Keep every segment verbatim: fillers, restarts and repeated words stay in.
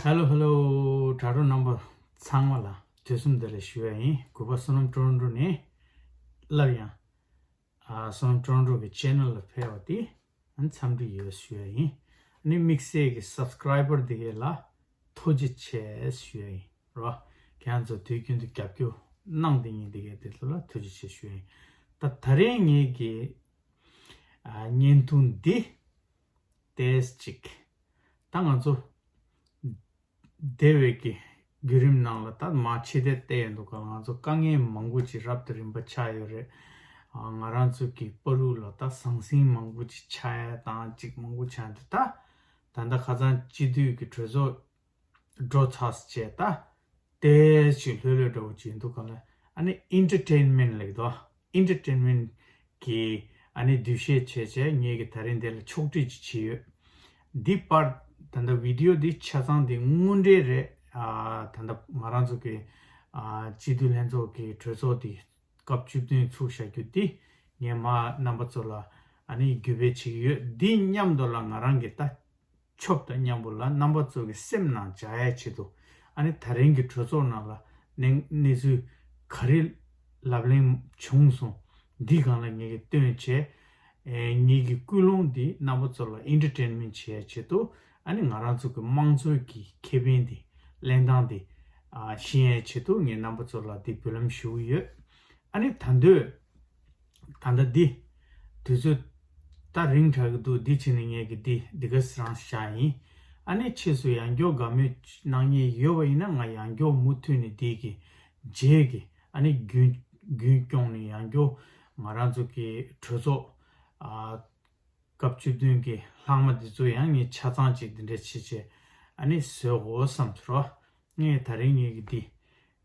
Hello hello, དྲ་གྲོགས་རྣམ་པ་ཚང་མ་ལ་དུས་གསུམ་བདེ་ལེགས་ཞུ་ཡ་ཡིན། གུས་པ་བསོད་ནམས་ཀྲོ་རོན་ཀྲོ་ནས་སླར་ཡང་ཨ་བསོད་ནམས་ཀྲོ་རོན་ཀྲོ་གི་ཆེ་ནལ་ལ་ཕེབས་པ་དེ་འཚམས་འདྲི་ཡོད་ཞུ་ཡ་ཡིན། ཨ་ནི་དམིགས་བསལ་གྱི་སབ་སི་ཀ་རའི་བར་དེ་གས་ལ་ཐུགས་རྗེ་ཆེ་ཞུ་ཡ་ཡིན་རོ། ཁྱེད་རང་ཚོ་དུས་རྒྱུན་དུ་རྒྱབ་སྐྱོར་གནང་དེ་ཉིད་དེ་གས་དེ་ཚོ་ལ་ཐུགས་རྗེ་ཆེ་ཞུ་ཡ་ཡིན། ད་ད་རེས་ངེད་ཀྱི་ཨ་བརྙན་ཐུང་འདི་ཏེས་ཅིག་ད་ང་ཚོ་འདས་པའི་གི་བརྒྱུད་རིམ་ནང་ལ་ད་མ་ཕྱི་དེ་བལྟས་ཡོང་དུས་ག་ལ་ང་ཚོ་དཀའ་ངལ་མང་པོ་ཅིག་རབ་དང་རིམ་པ་ཆགས་ཡོད་རེད། ཨ་ང་རང་ཚོ་གི་བར་དུ་ལ་ད་ཟང་ཟིང་མང་པོ་ཅིག་ཆགས་ཡ་དང་ཅིག་མང་པོ་ཆགས་འདུག་ད་ད་ལྟ་ཁ་སང་སྤྱི་འཐུས་ཀྱི་གྲོས་ཚོགས་འགྲོ་ཚར་བྱས་ད་ཏེས་ཅིག་ལྷོད་ལྷོད་འདྲ་བོ་ཅིག་འདུག་ག་ལ། ཨ་ནི་ཨིན་ཊར་ཊེན་མེན་ཊི་ལབ་ཀྱི་འདུག་ཨིན་ཊར་ཊེན་མེན་ཊི་གི་ཨ་ནི་འདུ་ཤེས་བྱས་བྱས་ངེད་ཀྱི་ད་རིང་འདི་ལ་ཕྱོགས་སྒྲིག་ཅིག་བྱས་ཡོད། འདི་པར་ད་ལྟ་བི་ཌི་ཡོ་འདི་ཆ་ཚང་འདི་དངོས་འབྲེལ་རེད། ཨ་ད་ལྟ་ང་རང་ཚོ་གི་ཨ་སྤྱི་འཐུས་ལྷན་ཚོགས་ཀྱི་གྲོས་ཚོགས་འདི་སྐབས་བཅུ་བདུན་ཚུགས་བཞག་རྒྱུ་འདི་ངས་མ་རྣམ་པ་ཚོ་ལ་ཨ་ནི་བརྒྱུད་སྤེལ་བྱེད་ཀྱི་ཡོད། འདི་མཉམ་དུ་ལ་ང་རང་གི་ད་ཆོབ་དང་མཉམ་པོ་ལ་རྣམ་པ་ཚོ་གི་སེམས་ནང་འཇགས་ཡའི་ཆེད་དུ། ཨ་ནི་ད་རིང་གི་གྲོས་ཚོགས་ནང་ལ་གནས་གནས་ཚུལ་ག་རེ་ལབ་གླེང་བྱུང་སོང་། འདི་སྒང་ལ་ངེད་ཀྱིས་བཏོན་བྱས། ཨེ་ངེད་ཀྱི་ཀུན་སློང་འདི་རྣམ་པ་ཚོ་ལ་ཨིན་ཊར་ཊེན་མེན་ཊི་བྱེད་ཡའི་ཆེད་དུ། ཨ་ནི་ང་རང་ཚོ་གི་དམངས་གཙོའི་གི་ཁེ་ཕན་འདི་གླེང་སྟངས་འདི་ཨ་ཤེས་ཡའི་ཆེད་དུ་ངས་རྣམ་པ་ཚོ་ལ་འདི་འབུལ་ལམ་ཞུ་གི་ཡོད། ཨ་ནི་ད་འདོད། ད་ལྟ་འདི། དུས་ཚོད་ད་རིང་དྲག་གི་འདུག་འདི་བྱས་ནས་ངས་ཀྱི་འདི་འདི་ག་རང་བཞག་ཡིན། ཨ་ནི་ཕྱིས་སུ་ཡང་སྐྱར་དགའ་མོས་གནང་མཁན་ཡོད་པ་ཡིན་ན་ང་ཡང་སྐྱར་མུ་མཐུད་ནས་འདི་གི་རྗེས་ཀྱི་ཨ་ནི་རྒྱུན་རྒྱུན་སྐྱོང་ནས་ཡང་སྐྱར་ང་རང་ཚོ་གི་གྲོས་ཚོགས་ཨ་སྐབས་བཅུ་བདུན་གྱི་ལྷག་མ་འདི་ཚོ་ཡང་ངས་ཆ་ཚང་ཅིག་འདི་འདྲ་བྱེད་བྱེད་ཨ་ནི་བཟོ་དགོས་བསམ་ཚོར་བ། ངས་ད་རིང་ངེད་ཀྱི་འདི།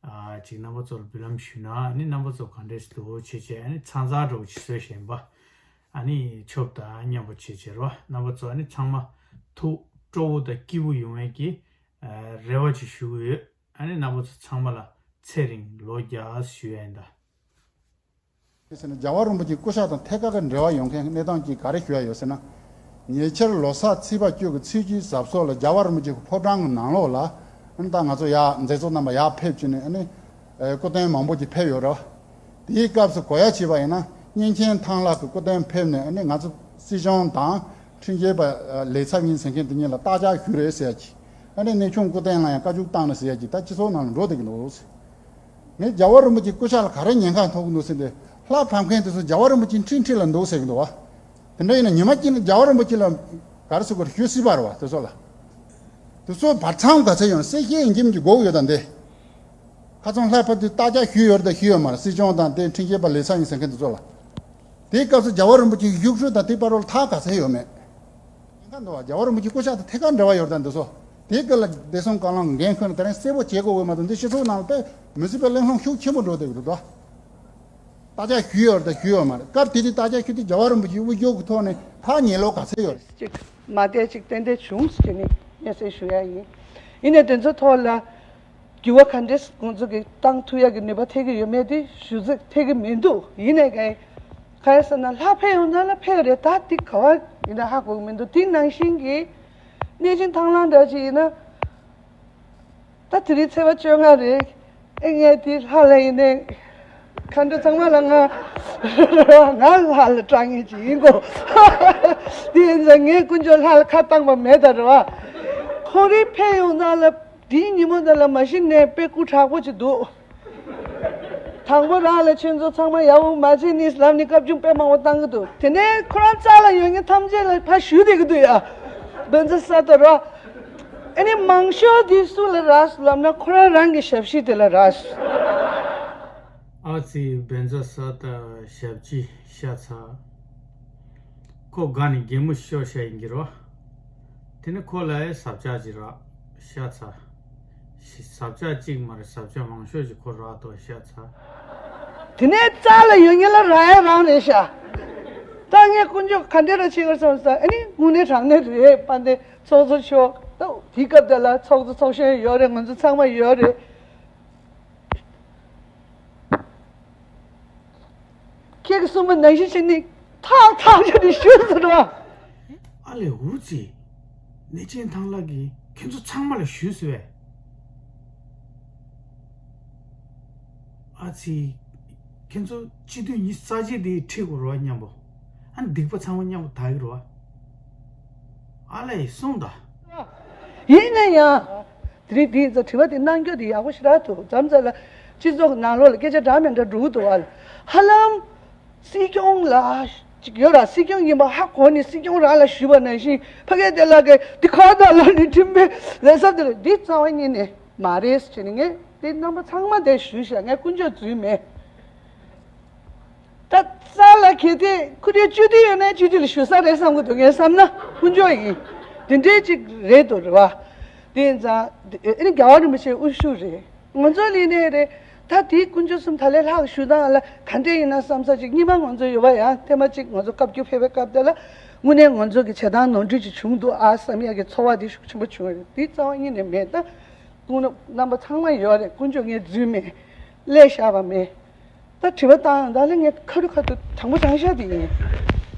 ཨ་ཅིག་རྣམ་པ་ཚོར་འབུལ་ལམ་ཞུས་ན་ཨ་ནི་རྣམ་པ་ཚོ་ག་འདྲས་འདུག་བྱས་བྱས་ཨ་ནི་ཚང་ཚང་འདྲ་བོ་ཅིག་བཟོས་བཞིན་པ། ཨ་ནི་ཆོབ་དང་མཉམ་པོ་བྱས་བྱས་རོ་རྣམ་པ་ཚོ་ཨ་ནི་ཚང་མ་ཐུགས་སྤྲོ་བོ་དང་སྐྱིད་པོ་ཡོང་བའི་གི་ཨ་རེ་བ་ཅིག་ཞུ་གི་ཡོད། ཨ་ནི་རྣམ་པ་ཚོ་ཚང་མ་ལ་ཚེ་རིང་ལོ་བརྒྱ་ཞུ་ཡ་ཡིན་ད། ཟེར་ན་རྒྱལ་བ་རིན་པོ་ཆེའི་སྐུ་ཤ་དང་ཐད་ཀར་གྱི་འབྲེལ་བ་ཡོང་མཁན་གྱི་གནས་སྟངས་ཀྱིས་ག་རེ་ཞུ་ཡ་ཡོད་ཟེར་ན། ཉེ་ཆར་ལོ་གསར་ཚེས་པ་བཅུ་གི་ཚེས་བཅུའི་གཟབ་གཟབ་ལ་རྒྱལ་བ་རིན་པོ་ཆེ་གི་ཕོ་བྲང་གི་ནང་ལོགས་ལ་ཨ་ནི་ད་ང་ཚོ་ཡར་མཛད་གཙོ་རྣམ་པ་ཡར་ཕེབས་བྱས་ནས་ཨ་ནི་སྐུ་མདུན་མང་པོ་ཅིག་ཕེབས་ཡོད་རེད་བ། དེའི་སྐབས་སུ་གོ་ཡ་བྱས་པ་ཡིན་ན་གཉན་ཆེན་ཐང་ལྷ་གི་སྐུ་མདུན་ཕེབས་ནས་ཨ་ནི་ང་ཚོ་སྲིད་སྐྱོང་དང་ཁྲིམས་ཞིབ་པ་ལས་ཚབ་ཡིན་ཟེར་མཁན་དེ་གཉིས་ལ་བརྟག་དཔྱད་ཞུས་རེད་ཟེར་ཡ་ཅིག་ཨ་ནི་གནས་ཆུང་སྐུ་མདུན་ལ་ཡང་བཀའ་བཀྱོན་བཏང་ནས་ཟེར་ཡ་ཅིག་ད་སྤྱི་ཚོགས་ནང་ལ་འགྲོ་བསྡད་ཀྱི་འདུག་ངས་རྒྱལ་བ་རིན་པོ་ཆེའི་སྐུ་ཤ་ལ་ག་རེ་ཉེན་ཁ་ཐོགས་ཀྱི་འདུག་ཟེར་ཏེ། ལྷ་ཕམ་མཁན་དེ་ཚོ་རྒྱལ་བ་རིན་པོ་ཆེ་འཁྲིས་འཁྲིས་ལ་འདུག་ཟེར་གྱི་འདུག་བ། དེ་འདྲ་ཡིན་ན་ཉི་མ་གཅིག་ལ་རྒྱལ་བ་རིན་པོ་ཆེ་ལ་ག་རེ་ཟེར་དགོས་རེད། ཞུ་སྲིད་པ་རེད་བ་དེ་ཚོ་ལ། དེ་ཚོ་བར་མཚམས་ག་ཚད་ཡོང་གསལ་བཤད་ཡིན་གྱི་མིན་གྱི་དགོས་ཀྱི་ཡོད་ད་འདི། ཁ་སང་ལྷ་ཕབ་དུས་བརྟག་དཔྱད་ཞུས་ཡོད་རེད་ད་ཞུས་ཡོད་མ་རེད། སྲིད་སྐྱོང་དང་དེ་ཁྲིམས་ཞིབ་པ་ལས་ཚབ་ཡིན་ཟེར་མཁན་དེ་ཚོ་ལ། དེའི་སྐབས་སུ་རྒྱལ་བ་རིན་པོ་ཆེའི་བཞུགས་ཁྲི་དང་དེ་བར་དུ་ལ་ཐག་ག་ཚད་ཡོད་མེད། ཉེན་ཁ་འདུག་བ། རྒྱལ་བ་རིན་པོ་ཆེའི་སྐུ་ཤ་དང་ཐད་ཀར་འབྲེལ་བ་ཡོད་ད་འདི་ཚོ། དེའི་སྐབས་ལ་བདེ་སྲུང་བཀའ་བློན་འགན་ཁུར་ནས་དེ་རིང་གསལ་པོ་བྱེད་དགོས་འོས་མ་གཏོགས་འདི་སྤྱི་ཚོགས་ནང་ལ་དཔེ་མི་སྲིད་པའི་གླེང་སློང་ཤུགས་ཆེན་པོ་འགྲོ་བསྡད་ཀྱི་འདུག་ད། བརྟག་དཔྱད་ཞུས་ཡོད་རེད་ད་ཞུས་ཡོད་མ་རེད། སྐབས་དེ་དུས་བརྟག་དཔྱད་ཞུས་དུས་རྒྱལ་བ་རིན་པོ་ཆེའི་དབུ་བཞུགས་ཀྱི་ཐོག་ནས་ཐག་ཉེ་ལོག་ག་ཚད་ཡོད་རེད། ཅིག་མ་བལྟས་ཅིག་ཏན་ཏན་བྱུང་ཟེར་ནས་སྙན་སེང་ཞུ་ཡ་ཡིན། ཡིན་ནའི་དེ་ཚོའི་ཐོག་ལ་འགྱུར་བ་ག་འདྲས་ཁོང་ཚོ་གིས་བཏང་ཐུབ་ཡ་གི་ནུས་པ་ཐེབས་ཀྱི་ཡོད་མེད་དེ་ཞུ་ཚིག་ཐེབས་ཀྱི་མི་འདུག་ཡིན་ནའི་ག་ག་རེ་ཟེར་ན་ལྷ་ཕེབས་ཡོང་ན་ལ་ཕེབས་རེད། ད་དེ་ག་བ་ཡིན་ན་ཧ་གོ་གི་མི་འདུག་དེ་ནང་བཞིན་གྱི་གནས་ཆེན་ཐང་ལྷ་འདྲ་ཅིག་ཡིན་ན། ད་དེ་རིང་ཚེས་པ་བཅོ་ལྔ་རེད། ཨེ་ངས་དེ་ལྷ་ལ་ཡིན་ནའི་ཁ་འདྲ་ཚང་མ་ལ་ང་ང་ལྷ་ལ་སྐྲག་མཁན་ཅིག་ཡིན་གོ། དེ་ཡིན་ཙང་ངས་དཀོན་མཆོག་ལྷ་ལ་ཁ་བཏང་པ་མེད་ད་རེད་བ། ཁོ་རེ་ཕེབས་ཡོང་ན་ལ་དེའི་ཉིན་མོ་འདི་ལ་མ་གཞི་ནས་དཔེ་སྐུ་དྲག་པོ་ཅིག་འདུག་དང་པོ་རང་ལ་ཁྱེད་ཚོ་ཚང་མ་ཡག་པོ་མ་བྱས་ནི་ལབ་ནས་བཀའ་བཀྱོན་དཔེ་མང་པོ་བཏང་གི་འདུག་དེ་ནས་ཁོ་རང་རྩ་ལ་ཡོད་མཁན་ཐམས་ཅད་ལ་ཕར་ཞུ་བསྡད་ཀྱི་འདུག་ཡ། བན་ཛ་ས་ཏ་ར། ཨ་ནི་མང་ཤོས་དེ་སུ་ལ་རག་ལབ་ན་ཁོ་རང་རང་གི་ཞབས་ཕྱི་དེ་ལ་རག་ཨ་ཙི་བན་ཛ་ས་ཏ་ཞབས་ཕྱི་ཤ་ཚ། ཁོ་དགའ་ནས་གད་མོ་ཤོར་ཤ་ཡིན་གྱི་རོ། དེ་ནི་ཁོ་ལ་ཡ་ཟབ་ཆག་ཅིག་རག་ཤ་ཚ། ཞི་ཟབ་ཆག་གཅིག་མ་རེད། ཟབ་ཆག་མང་ཤོས་ཅིག་ཁོ་རག་ཏོ་ཤ་ཚ། དེ་ནས་རྩ་ལ་ཡོད་ངེས་ལ་རག་ཡ་རང་རེད་ཤ། ད་ངས་དཀོན་མཆོག་ག་འདྲ་ར་བྱེད་དགོས་བསམ་ས་ཨ་ནི་དངོས་གནས་དྲང་གནས་རེད་པ་འདི་ཚོགས་གཙོ་མཆོག་ད་དེའི་སྐབས་དེ་ལ་ཚོགས་གཙོ་ཚོགས་གཞོན་ཡོད་རེད། ང་ཚོ་ཚང་མ་ཡོད་རེད། ཁྱེད་ཀྱི་གསུང་མ་ནང་བཞིན་བྱས་ནས་ཐག་ཐག་ཆོད་ནས་ཞུས་ཟེར་བ། ཨ་ལས་འུ་ཙི། གནས་ཆེན་ཐང་ལྷ་གི་ ཁྱེད་ཚོ་ཚང་མ་ལ་ཞུས་ཟེར་བས། ཨ་ཙི། ཁྱེད་ཚོ་སྤྱི་འཐུས་ཉི་ཤུ་རྩ་གཅིག་དེ་ཁྲིད་དགོས་རེད་བ་མཉམ་པོ། ཨ་ནི་སྡིག་པ་ཚང་མ་མཉམ་པོ་དག་གི་རེད་བ། ཨ་ལས་གསུངས་དང་། ཡིན་ན་ཡང་། དེ་རིང་དེའི་ཚོ་དྲི་བ་དེ་གནང་རྒྱུ་དེ་ཡག་པོ་ཞེ་དྲག་འདུག་མཚམས་མཚམས་ལ་སྤྱི་ཚོགས་ནང་ལོགས་ལ་སྐད་ཆ་འདྲ་མི་འདྲ་འགྲོ་གི་འདུག་བ། ཧ་ལམ། སྲིད་སྐྱོང་ལ་ཅིག་ཡོད་ར། སྲིད་སྐྱོང་ཡིན་པ་ཧ་གོ་ནས་སྲིད་སྐྱོང་རང་ལ་ཞུས་པ་ནང་བཞིན་ཕ་གི་དེ་ལ་གི་དེ་ཁ་བརྡ་ལ་ནི་ཁྲིམས་དཔོན་ལས་ས་དེ་ལ་འདི་རྩ་བ་ཉིད་ནས་མ་རེད་ཟེར་ནས། ངས་དེ་རྣམ་པ་ཚང་མ་དེ་ཞུས་ཤག་ངས་དཀོན་མཆོག་རྫུན་མེད། ད་རྩ་ལ་གལ་ཏེ་ཁུ་རེ་བཅུ་དུས་ཡོད་ན་བཅུ་དུས་ལ་ཞུ་ས་རེད་བསམ་གི་འདུག་ངས་བསམ་ན་དཀོན་མཆོག་ཡིན། དེ་འདྲའི་ཅིག་རེད་འདུག་རེད་བ། དེ་ཡིན་ཙང་ཨེ་ནི་རྒྱལ་བ་རིན་པོ་ཆེའི་དབུ་བཞུགས་རེད། ང་ཚོ་ལས་ནས་རེད། ད་དེའི་དཀོན་མཆོག་གསུམ་ད་ལས་ལྷག་ཞུ་སྟངས་ལ་ག་འདྲས་ཡིན་ན་བསམ་ས་ཅིག་སྙིང་མ་ང་ཚོ་ཡོད་པ་ཡང་ཐེངས་མ་གཅིག་ང་ཚོ་བཀའ་བརྒྱུད་ཕེབས་པའི་སྐབས་དེ་ལ་དངོས་གནས་ང་ཚོ་གི་བྱེད་སྟངས་ནོར་འཁྲུལ་ཅིག་བྱུང་འདུག་ཨ་བསམ་ཡག་གི་ཚོར་བ་དེ་ཤུགས་ཆེན་པོ་བྱུང་བ་རེད། དེ་རྩ་བ་ཉིད་ནས་མེད། ད་དཀོན་རྣམ་པ་ཚང་མ་ཡོད་རེད། དཀོན་མཆོག་ངས་རྫུན་མེད། ཀླད་ཤར་བ་མེད། ད་དྲི་བ་བཏང་ཡང་ད་ལན་ངས་ཁ་རུ་ཁ་ཐུག་དྲང་པོ་དྲང་བཞག་དེ་ཡིན།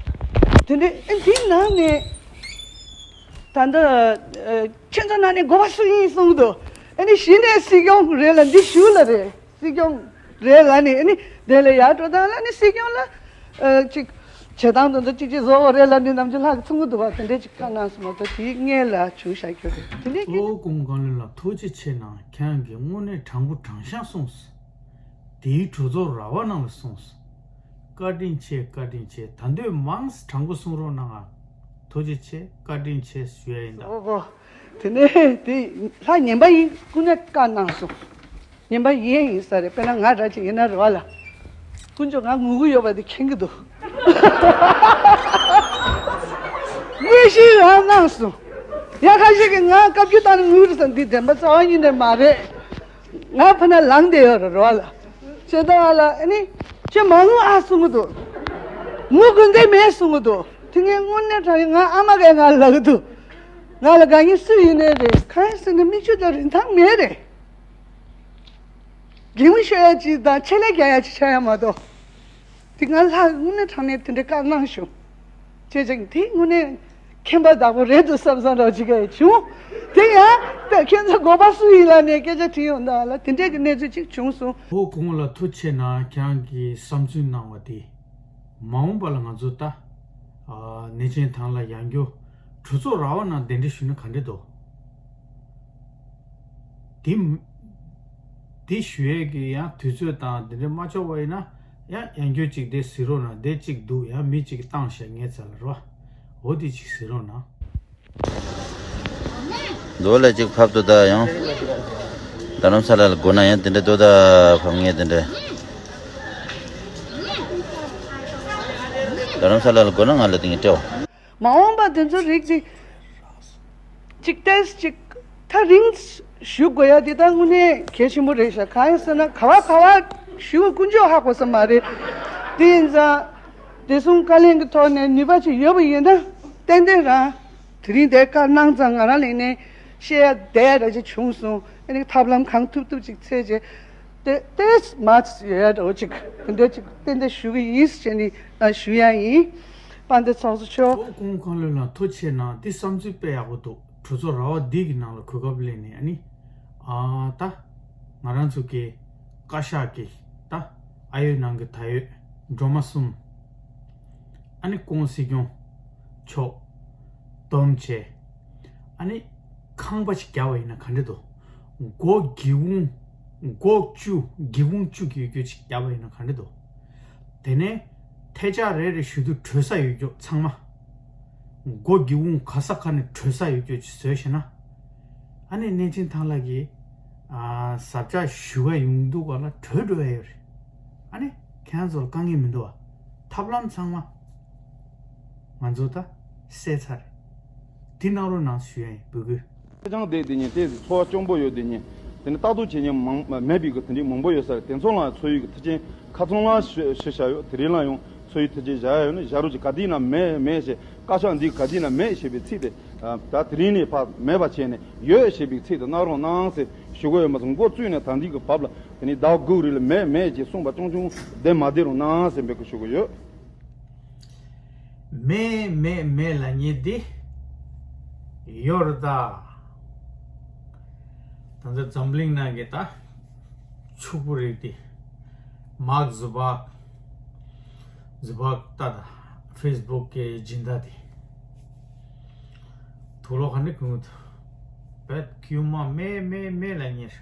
དེ་འདྲའི་ཨེ་འདི་ནང་ནས་ད་ལྟ་ཨ་ཁྱེད་ཚོ་ནང་ནས་འགོ་པ་སུ་ཡིན་གསུངས་འདུག་ཨ་ནི་གཞི་ནས་སྲིད་སྐྱོང་རེད་ལ་འདི་ཞུ་ལ་རེད། སྲིད་སྐྱོང་རེད་ལ་ནི་ཨ་ནི་དེ་ལ་ཡར་འགྲོ་སྟངས་ལ་ནི་སྲིད་སྐྱོང་ལ་ཨ་ཅིག་བྱེད་སྟངས་དེ་ཚོ་ཅིག་ཅིག་བཟོ་བ་རེད་ལ་ནི་ནམ་རྒྱུན་ལྷག་གི་ཚོང་གི་འདུག་བ། དེ་འདྲའི་ཅིག་བཀའ་གནང་སོང་མ་གཏོགས་དེའི་སྔོན་ལ་བྱུང་བཞག་རྒྱུ་རེད། དེ་འདྲའི་སྐད་ཆ། ཨོ་སྐུ་ངོ་ཀུན་ལེགས་ལགས་ཐུགས་རྗེ་ཆེ་གནང་། ཁྱེད་རང་གིས་དངོས་གནས་དྲང་པོ་དྲང་བཞག་གསུངས་སོང་། དེའི་གྲོས་ཚོགས་ར་བ་ནང་ལ་སོང་སོང་། བཀའ་དྲིན་ཆེ། བཀའ་དྲིན་ཆེ། ད་འདོད་མང་ཙམ་དྲང་པོ་གསུང་རོགས་གནང་ཨ། ཐུགས་རྗེ་ཆེ། བཀའ་དྲིན་ཆེ་ཞུ་ཡ་ཡིན་ད། ཨོ་ཧོ། དེ་ནས་དེ་ལྷ་ངན་པ་ཡིན་ཀུན་ནས་བཀའ་གནང་སོང་། ངན་པ་ཡིན་ཡིན་ས་རེད། དཔེར་ན་ང་འདྲ་ཅིག་ཡིན་ན་རེད་བ་ལ། དཀོན་མཆོག་ང་ངུ་གི་ཡོད་པ་དེ་མཁྱེན་གི་འདུག་དངོས་གཞི་རང་གནང་སོང་། ཡ་ཁ་ཤས་ཀྱིས་ང་བཀའ་བརྒྱུད་བཏང་ནས་ངུ་རེད་བསམ། འདི་བདེན་པ་རྩ་བ་ཉིད་ནས་མ་རེད། ང་ཕ་ན་ལངས་བསྡད་ཡོད་རེད་རོ་ལ། ཁྱེད་ད་ལ་ཨ་ནི་ཁྱེད་མ་ངུ་ཨ་གསུང་གི་འདུག་ངུ་དགོས་འདོད་མེད་གསུང་གི་འདུག་དེ་ངས་དངོས་གནས་དྲང་ཡིན། ང་ཨ་མ་གས་ང་ལབ་གི་འདུག་ང་ལ་དགའ་ཉེ་སུ་ཡིན་ནའི་རེད། གང་ཡིན་ཟེར་ན་མིག་ཆུ་དང་རིན་ཐང་མེད་རེད། སྒེའུ་ཁུང་ཤོར་ཡ་ཅིག་དང་ཆེད་ལས་རྒྱག་ཡ་ཅིག་ཆགས་ཡ་མ་གཏོགས། དེ་ང་ལྷ་དངོས་གནས་དྲང་གནས་དེ་འདྲའི་བཀའ་གནང་བྱུང་། བྱས་ཙང་དེ་དངོས་གནས་མཁྱེན་པ་བདག་པོ་རེད་འདུག་བསམ་བསམ་རོགས་ཅིག་ག་བྱུང་། དེ་ཡང་ད་ཁྱེད་ཚོ་འགོ་པ་སུ་ཡིན་ལ་ནས་སྐད་ཆ་དྲིས་ཡོང་ད་ལ་དེ་འདྲས་ཀྱི་གནས་ཚུལ་ཅིག་བྱུང་སོང་། ཨོ་སྐུ་ངོ་ལགས་ཐུགས་རྗེ་ཆེ་གནང་། ཁྱེད་རང་གིས་བསམ་ཚུལ་གནང་བ་དེ། མ་འོངས་པ་ལ་ང་ཚོ་ད་ཨ་གནས་ཆེན་ཐང་ལ་ཡང་བསྐྱར་གྲོས་ཚོགས་ར་བ་ནང་གདན་འདྲེན་ཞུས་ན་ག་འདྲས་འདུག་དེ་དེ་ཞུ་ཡས་ཀྱི་ཡང་དུས་ཚོད་དང་དེ་འདྲ་མ་ལྕོགས་པ་ཡིན་ན་ཡང་ཡང་བསྐྱར་ཅིག་དེ་གཟིགས་རོགས་གནང་། དེ་གཅིག་འདུག་ཡང་མི་གཅིག་བཏང་བཞག་ངའི་རྩ་ལ་རོ། འོ་དེ་གཅིག་གཟིགས་རོགས་གནང་། རྡོ་ལ་གཅིག་ཕབ་ཏུ་ད་ཡང་། རྡ་རམ་ས་ལ་ལ་དགོས་ན་ཡང་དེ་འདྲ་རྡོ་ད་ཕབ་ངེས་དེ་འདྲ། རྡ་རམ་ས་ལ་ལ་དགོས་ན་ང་ལ་དེ་ངས་སྤྲད་འོ། མ་འོངས་པ་དེ་ཚོ་རིགས་ཅིག་ཅིག་ཏེས་ཅིག་ཐག་རིང་ཞུ་དགོས་ཡ་དེ་ད་དངོས་གནས་གལ་ཆེན་པོ་རེད་ཤག་གང་ཡིན་ཟེར་ན་ག་བ་ག་བ་ཞུ་དཀོན་མཆོག་ཧ་གོ་ས་མ་རེད། དེ་ཡིན་ཙང་བདེ་སྲུང་བཀའ་བློན་གྱི་ཐོག་ནས་ནུས་པ་ཅིག་ཡོད་པ་ཡིན་ན་ཏན་ཏན་རང་དེ་རིང་དེ་བཀའ་གནང་ཙང་ང་རང་ལས་ནས་བཤད་ཡ་བསྡད་ཡ་འདྲ་ཅིག་བྱུང་སོང་། ཨ་ནི་ཐབས་ལམ་གང་ཐུབ་ཐུབ་ཅིག་འཚོལ་བྱས་ཏེ་ཏེས་མ་ཡོད་ཡ་འདྲ་བོ་ཅིག་དེ་འདྲ་ཅིག་ཏན་ཏན་ཞུ་གི་ཡིན་ཟེར་ནས་ང་ཞུ་ཡ་ཡིན། དཔལ་ལྡན་ཚོགས་གཙོ་མཆོག་ཨོ་སྐུ་ངོ་ཀུན་ལེགས་ལགས་ཐུགས་རྗེ་ཆེ་གནང་། འདི་བསམ་ཚུལ་དཔེ་ཡག་པོ་འདུག་གྲོས་ཚོགས་ར་བ་འདི་གི་ནང་ལ་གོ་སྐབས་ལེན་ནས་ཨ་ནི། ཨ་ད། ང་རང་ཚོ་གི་བཀའ་ཤག་གི་ད་ཨ་ཡོད་ནང་གི་ད་ཡོད་སྒྲོལ་མ་གསུམ། ཨ་ནི་སྐུ་ངོ་སྲིད་སྐྱོང་མཆོག་བསྡོམས་བྱས། ཨ་ནི་ཁང་པ་ཞིག་བརྒྱབ་པ་ཡིན་ན་ག་འདྲ་འདུག་སྒོ་སྒེའུ་ཁུང་། སྒོ་བཅུ། སྒེའུ་ཁུང་བཅུ་གི་ཡོད་རྒྱུ་ཞིག་བརྒྱབ་པ་ཡིན་ན་ག་འདྲ་འདུག་དེ་ནས་ཐལ་ལྕག་རེ་རེ་གཞུ་དུས་དྲོས་ས་ཡོད་རྒྱུ་ཚང་མ། སྒོ་སྒེའུ་ཁུང་ག་ས་ག་ནས་དྲོས་ས་ཡོད་རྒྱུ་ཅིག་བཟོས་ཤེ་ན། ཨ་ནི་གནས་ཆེན་ཐང་ལྷ་གི་ཨ་ཟབ་ཆ་ཞུ་ག་ཡོང་དུས་ག་ལ་དྲོས་འགྲོ་ཡ་ཡོད་རེད། ཨ་ནི་ཁྱེད་རང་ཚོ་ལ་དཀའ་ངལ་མི་འདུག་བ། ཐབས་ལམ་ཚང་མ་ང་ཚོ་ད་སེལ་ཚར་རེད། འདི་གནང་རོགས་གནང་ཞུ་ཡ་ཡིན་འབོད་སྐུལ། ཁ་བྱང་བསྡད་དེ་ཉིན་ཏོག་ཙམ་འཚོ་བ་སྐྱོ་པོ་ཡོད་དེ་ཉིན། དེ་ནི་ལྟ་རྟོག་བྱེད་མཁན་མང་མེད་པའི་གི་དེ་འདྲའི་མང་པོ་ཡོད་ས་རེད། དེ་ཚོ་ལ་འཚོ་བའི་གི་མཐུན་རྐྱེན་ཁ་ཚང་ལ་ཞུ་ཞུ་བྱ་ཡོད། དེ་རིང་ལ་ཡང་འཚོ་བའི་མཐུན་རྐྱེན་བྱ་ཡ་ཡོད་ན་བྱ་རོགས་ཀྱི་ག་དུས་ན་མེད་མེད་ཞེས། བཀའ་ཤག་འདི་ག་དུས་ན་མེད་ཞེས་པའི་ཚིག་དེ་ད་དེ་རིང་ནས་ཕར་མེད་པ་བྱས་ནས་ཡོད་ཞེས་པའི་ཚིག་དེ་གནང་རོགས་གནང་ཟེར་ཞུ་གི་ཡོད་མ་ཚད། འགོ་བཙུགས་ནས་ད་འདི་གི་བབ་ལ་དེ་ནི་ཟླ་དགུ་རིང་ལ་མེད་མེད་ཅེས་གསུངས་པ་ཆུང་ཆུང་བསྡད་མ་བསྡད་རོགས་གནང་ཟེར་འབོད་སྐུལ་ཞུ་གི་ཡོད། མེད་མེད་མེད་ལབ་མཁན་འདི་ཡོད་རེད་ད། ང་ཚོ་འཛམ་གླིང་ནང་གི་ད་ཕྱུག་པོ་རིགས་དེ། མཱག་ཛུ་བག་ཛུ་བག་ད་ད་ཕེ་སི་བུག་གི་སྦྱིན་བདག་དེ། དུག་ལོག་ག་ནས་གོན་གི་འདུག་བད་ཁྱུག་མ་མེ་མེ་མེ་ལ་ཉེར།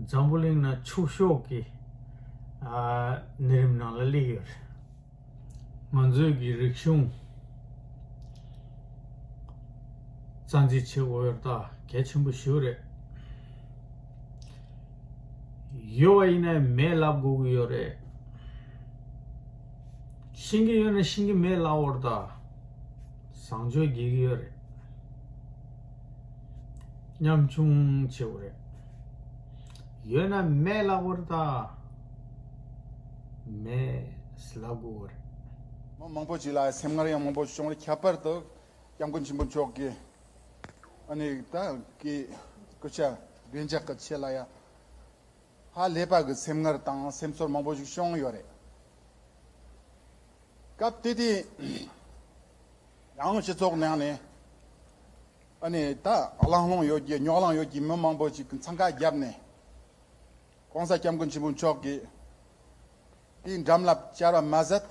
འཛམ་བུ་གླིང་ན་ཕྱུག་ཤོས་ཀྱི་ཨ་གནས་རིམ་ནང་ལ་སླེབས་ཡོད་རེད། ང་ཚོའི་གི་རིག་གཞུང་རྩ་འཛིན་བྱེད་དགོས་ཡོད་ད་གལ་ཆེན་པོ་ཞིག་རེད། ཡོད་པ་ཡིན་ན་མེད་ལབ་དགོས་ཀྱི་ཡོད་རེད། ཤེས་ཀྱི་ཡོད་ན་ཤེས་ཀྱི་མེད་ལབ་འོར་ད། བཟང་སྤྱོད་རྒྱས་ཀྱི་ཡོད་རེད། ཉམ་ཆུང་ཆེ་བོ་རེད། ཡོད་ན་མེད་ལབ་འོར་ད། མེད་ལབ་དགོས་རེད། མི་མང་པོ་ཅིག་ལ་སེམས་ངར་ཡང་མང་པོ་བྱུང་རེད། ཁྱད་པར་དུ་སྐྱབས་མགོན་ཆེན་པོ་མཆོག་གིས་ཨ་ནི་ད་གི་སྐུ་ཕྱྭ་བདེ་འཇགས་ཀྱི་ཆེད་ལ་ཡང་ཧ་ལས་པ་གི་སེམས་ངར་དང་སེམས་ཚོར་མང་པོ་ཞིག་བྱུང་ཡོད་རེད། སྐབས་དེ་དུས་ཡང་སྤྱི་ཚོགས་ནང་ནས་ཨ་ནི་ད་གླེང་སློང་ཡོད་ཀྱི་རྙོག་གླེང་ཡོད་ཀྱི་མི་མང་པོ་ཞིག་གིས་འཚང་ཁ་བརྒྱབ་ནས་༸གོང་ས་༸སྐྱབས་མགོན་ཆེན་པོ་མཆོག་གིས་དེའི་འགྲམ་ལ་བཅར་བ་མ་ཟད།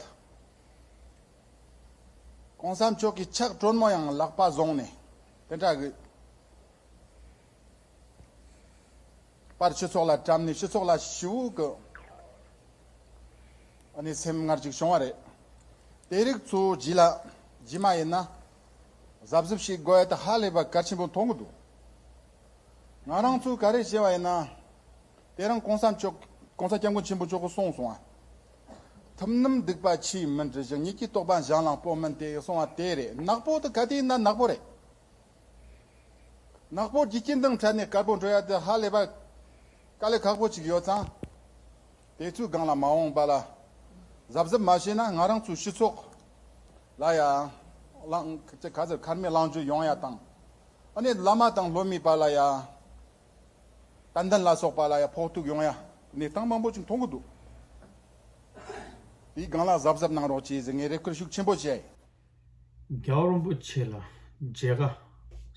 ༸གོང་ས་མཆོག་གི་ཕྱག་དྲོན་མོ་ཡང་ལག་པ་བཟུང་ནས་དེ་འདྲ་གི་པར་སྤྱི་ཚོགས་ལ་བཀྲམ་ནས་སྤྱི་ཚོགས་ལ་ཞེ་པོ་གི་ཨ་ནི་སེམས་ངར་ཅིག་བྱུང་བ་རེད། དེ་རིགས་ཚོ་རྗེས་ལ་རྗེས་མ་ཡིན་ན་གཟབ་གཟབ་བྱེད་དགོས་ཡ་དེ་ཧ་ལས་པ་གལ་ཆེན་པོ་མཐོང་གི་འདུག་ང་རང་ཚོས་ག་རེ་བྱས་པ་ཡིན་ན། དེ་རིང་༸གོང་ས་མཆོག་༸གོང་ས་༸སྐྱབས་མགོན་ཆེན་པོ་མཆོག་གིས་གསུངས་སོང་ང་། ཐུབ་རྣམས་སྡིག་པ་ཆེས་མིན་དྲི་ཞིང་། ཉིད་ཀྱི་རྟོགས་པ་གཞན་ལ་སྤོ་མིན་ཏེ་གསུངས་པ་དེ་རེད། ནག་པོ་དེ་ག་དུས་ཡིན་ན་ནག་པོ་རེད། ནག་པོ་རྒྱུ་རྐྱེན་དང་བྲལ་ནས་དཀར་པོ་འགྲོ་ཡ་དེ་ཧ་ལས་པ་དཀའ་ལས་ཁག་པོ་ཅིག་ཡོད་ཙང་། དེ་ཚོའི་སྒང་ལ་མ་འོངས་པ་ལ་གཟབ་གཟབ་མ་བྱས་ན་ང་རང་ཚོའི་སྤྱི་ཚོགས་ལ་ཡ་གླང་ཅིག་ག་ཚོད་ཁར་མའི་གླང་རྒྱུད་ཡོང་ཡ་དང་། ཨ་ནི་བླ་མ་དང་སློབ་མའི་བར་ལ་ཡ། ཏན་ཏན་ལ་སོགས་པ་ལ་ཡང་ཕོག་ཐུག་ཡོང་ཡ་གནས་སྟངས་མང་པོ་ཅིག་མཐོང་གི་འདུག་དེའི་སྒང་ལ་གཟབ་གཟབ་གནང་རོགས་བྱེད་ཟེར་ངས་རེ་སྐུལ་ཤུགས་ཆེན་པོ་བྱས། རྒྱལ་བ་རིན་པོ་ཆེ་ལ་མཇལ་ཁ་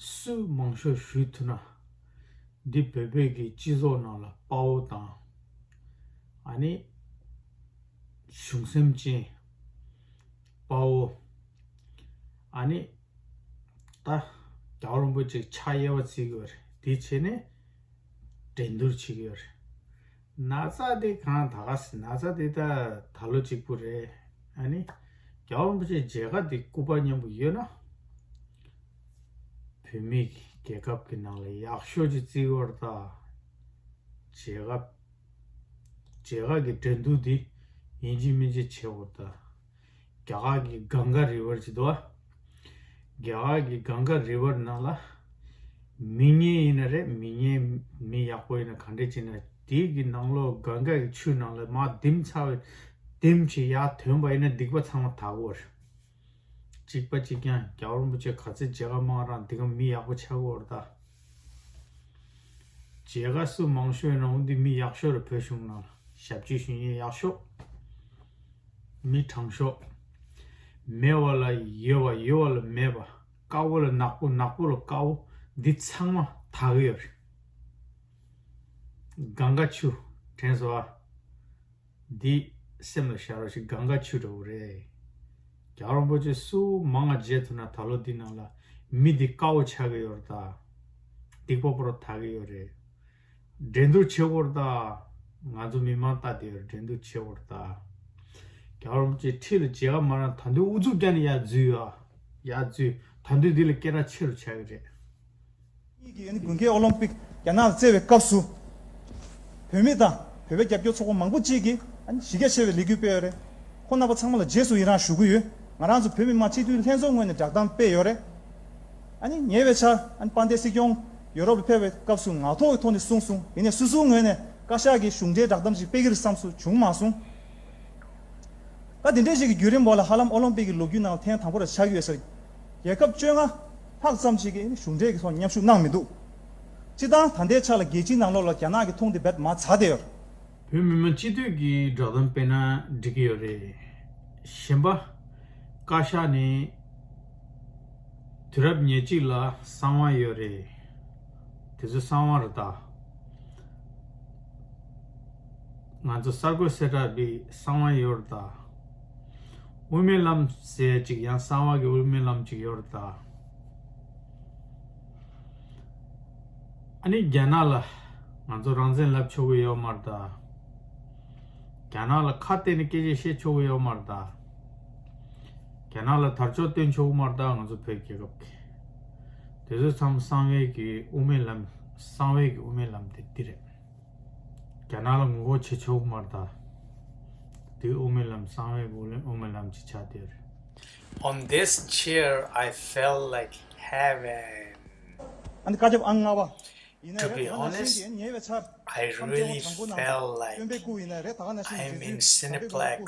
སུས་མང་ཤོས་ཞུས་ཐུབ་ན། འདི་བོད་པའི་གི་སྤྱི་ཚོགས་ནང་ལ་དཔའ་བོ་དང་། ཨ་ནི་གཞུང་སེམས་ཅན་དཔའ་བོ། ཨ་ནི་ད་རྒྱལ་བ་རིན་པོ་ཆེ་ཕྱག་གཡས་པ་བརྩི་གི་ཡོད་རེད། དེ་བྱས་ནས་འགྲན་བསྡུར་བྱེད་ཀྱི་ཡོད་རེད། ན་ཚ་དེ་གང་ད་ག་སེ་ན་ཚ་དེ་ད་ད་ལོ་གཅིག་པུ་རེད། ཨ་ནི་རྒྱལ་བ་རིན་པོ་ཆེ་མཇལ་ཁ་དེ་སྐུ་པར་མཉམ་པོ་ཡོད་ན། བོད་མི་གི་རྒྱལ་ཁབ་ཀྱི་ནང་ལ་ཡག་ཤོས་ཅིག་བརྩི་གི་ཡོད་རེད་ད། མཇལ་ཁ་མཇལ་ཁ་གི་འགྲན་བསྡུར་དེ་ཡིན་གཅིག་མིན་གཅིག་བྱེད་དགོས་རེད་ད། རྒྱ་གར་གྱི་གངྒཱ་རི་ཝར་ཅིག་འདུག་བ། རྒྱ་གར་གྱི་གངྒཱ་རི་ཝར་ནང་ལ་མི་ངན་ཡིན་ན་རེད། མི་ངན་མི་ཡག་པོ་ཡིན་ན་ག་འདྲས་ཅིག་ན་དེའི་གི་ནང་ལོགས་གངྒཱ་གི་ཆུ་ནང་ལ་མར་ལྡེམ་ཚར་བའི་ལྡེམ་ཅིག་ཡར་ཐོན་པ་ཡིན་ན་སྡིག་པ་ཚང་མ་དག་གོ་རེད། གཅིག་པ་གཅིག་རྐྱང་རྒྱལ་བ་རིན་པོ་ཆེ་ག་ཚོད་མཇལ་ཁ་མང་རང་དེ་ག་མི་ཡག་པོ་ཆགས་གོ་རེད་ད། མཇལ་ཁ་སུ་མང་ཤོས་ཡིན་ན་འོ་འདི་མི་ཡག་ཤོས་རེད། བོད་གཞུང་ནང་ལ་ཞབས་ཕྱི་ཞུ་མཁན་ཡག་ཤོས། མི་དྲང་ཤོས། མེད་པ་ལ་ཡོད་པ། ཡོད་པ་ལ་མེད་པ། དཀར་པོ་ལ་ནག་པོ། ནག་པོ་ལ་དཀར་པོ། འདི་ཚང་མ་དག་གི་ཡོད་རེད། གངྒཱ་ཆུ་དྲན་སོང་ཨ། འདི་སེམས་ལ་བཞག་རོགས་ཞེས། གངྒཱ་ཆུ་འདྲ་བོ་རེད། རྒྱལ་བ་རིན་པོ་ཆེ་སུ་མང་ང་མཇལ་ཐུབ་ན་ད་ལོ་འདི་ནང་ལ་མི་འདི་དཀར་པོ་ཆགས་ཀྱི་ཡོད་རེད་ད། སྡིག་པ་པོ་ར་དག་གི་ཡོད་རེད། འགྲན་བསྡུར་བྱེད་དགོས་རེད་ད། ང་ཚོ་མི་མང་ལྟ་དེ་ཡོད་རེད། འགྲན་བསྡུར་བྱེད་དགོས་རེད་ད། རྒྱལ་བ་རིན་པོ་ཆེ་ཁྲི་ལ་མཇལ་ཁ་མ་རག་ད་དུང་ཨུ་ཚུགས་བརྒྱབ་ནས་ཡར་འཛུལ་ཡ། ཡར་འཛུལ། ད་དུང་འདི་ལ་སྐད་གྲགས་ཆེ་རུ་ཆགས་ཀྱི་རེད། གཉིས་ཀྱི་ཨ་ནི་དགུན་ཁའི་ཨོ་ལིམ་པིག་རྒྱ་ནག་ལ་རྩེ་བའི་སྐབས་སུ། བོད་མི་དང་བོད་པའི་རྒྱབ་སྐྱོར་ཚོགས་པ་མང་པོ་གཅིག་གིས་ཨ་ནི་གཞི་རྒྱ་ཆེ་བའི་ལས་འགུལ་སྤེལ་ཡོད་རེད། ཁོང་རྣམ་པ་ཚང་མ་ལ་རྗེས་སུ་ཡི་རང་ཞུ་གི་ཡོད། ང་རང་ཚོ་བོད་མི་མང་སྤྱི་འཐུས་ལྷན་ཚོགས་ངོས་ནས་བསྒྲགས་གཏམ་སྤེལ་ཡོད་རེད། ཨ་ནི་ཉེ་བའི་ཆར་ཨ་ནི་དཔལ་ལྡན་སྲིད་སྐྱོང་ཡུ་རོབ་ལ་ཕེབས་པའི་སྐབས་སུ་ངག་ཐོག་གི་ཐོག་ནས་གསུངས་སོང་། ཡིན་ནའི་སོ་སོའི་ངོས་ནས་བཀའ་ཤག་གི་གཞུང་འབྲེལ་བསྒྲགས་གཏམ་ཞིག་སྤེལ་གྱི་རེད་བསམ་སོང་། བྱུང་མ་སོང་། ད་དེ་འདྲའི་ཞིག་གི་བརྒྱུད་རིམ་འོག་ལ་ཧ་ལམ་ཨོ་ལིམ་པིག་གི་ལོ་རྒྱུས་ནང་ཐེངས་དང་པོ་རེ་ཆགས་ཀྱི་ཡོད་ཟེར། རྒྱལ་ཁབ་བཅོ་ལྔ་ལྷག་ཙམ་ཞིག་གིས་གཞུང་འབྲེལ་གྱི་ཐོག་མཉམ་ཞུགས་གནང་མི་འདུག་སྤྱིར་བཏང་ད་ལྟའི་ཆ་ལ་རྒྱལ་སྤྱིའི་ནང་ལོགས་ལ་རྒྱ་ནག་གི་མཐོང་དེ་རྦད་མར་ཚ་བསྡད་ཡོད། བོད་མི་མང་སྤྱི་འཐུས་ཀྱི་བསྒྲགས་གཏམ་སྤེལ་ན་འགྲིག་གི་ཡོད་རེད། གཞན་པ། བཀའ་ཤག་ནས་དུས་རབས་ཉེར་གཅིག་ལ་གསང་བ་ཡོད་རེད། དེ་ཚོ་གསང་བ་རེད་ད། ང་ཚོ་གསར་འགོད་གསལ་བསྒྲགས་པའི་གསང་བ་ཡོད་རེད་ད། དབུ་མའི་ལམ་ཟེར་ཅིག་ཡང་གསང་བ་གི་དབུ་མའི་ལམ་ཅིག་ཡོད་རེད་ད། ཨ་ནི་རྒྱ་ནག་ལ་ང་ཚོ་རང་བཙན་ལབ་ཆོག་གི་ཡོད་མ་རེད་ད། རྒྱ་ནག་ལ་ཁ་གཏད་ནས་སྐད་ཆ་བཤད་ཆོག་གི་ཡོད་མ་རེད་ད། རྒྱ་ནག་ལ་དར་ལྕོག་སྟོན་ཆོག་གི་མ་རེད་ད། ང་ཚོ་བོད་རྒྱལ་ཁབ་ཀྱི་དེ་ཚོ་ཚང་མ་གསང་བའི་གི་དབུ་མའི་ལམ། གསང་བའི་གི་དབུ་མའི་ལམ་དེ་འདི་རེད། རྒྱ་ནག་ལ་ངོ་རྒོལ་བྱེད་ཆོག་གི་མ་རེད་ད། དེ་དབུ་མའི་ལམ། གསང་བའི་གི་དབུ་མའི་ལམ་ཅིག་ཆགས་བསྡད་རེད། On this chair, I felt like heaven. ཨ་ནི་བཀའ་ཁྱབ་ཨང་ལྔ་པ། ཡིན་ན་To རེད། be ད་ག་ནང་བཞིན་honest, གྱི་ཉེ་བའི་ཆར་I ཁམས་ཆེན་really པོ་དྲང་པོ་གནང་། felt སྟོན་པའི་like སྐུ་ཡིན་ན་རེད། ད་ག་ནང་བཞིན་I'm in དུས་ཚོད་དྲང་པོའི་སྐུ། Cineplex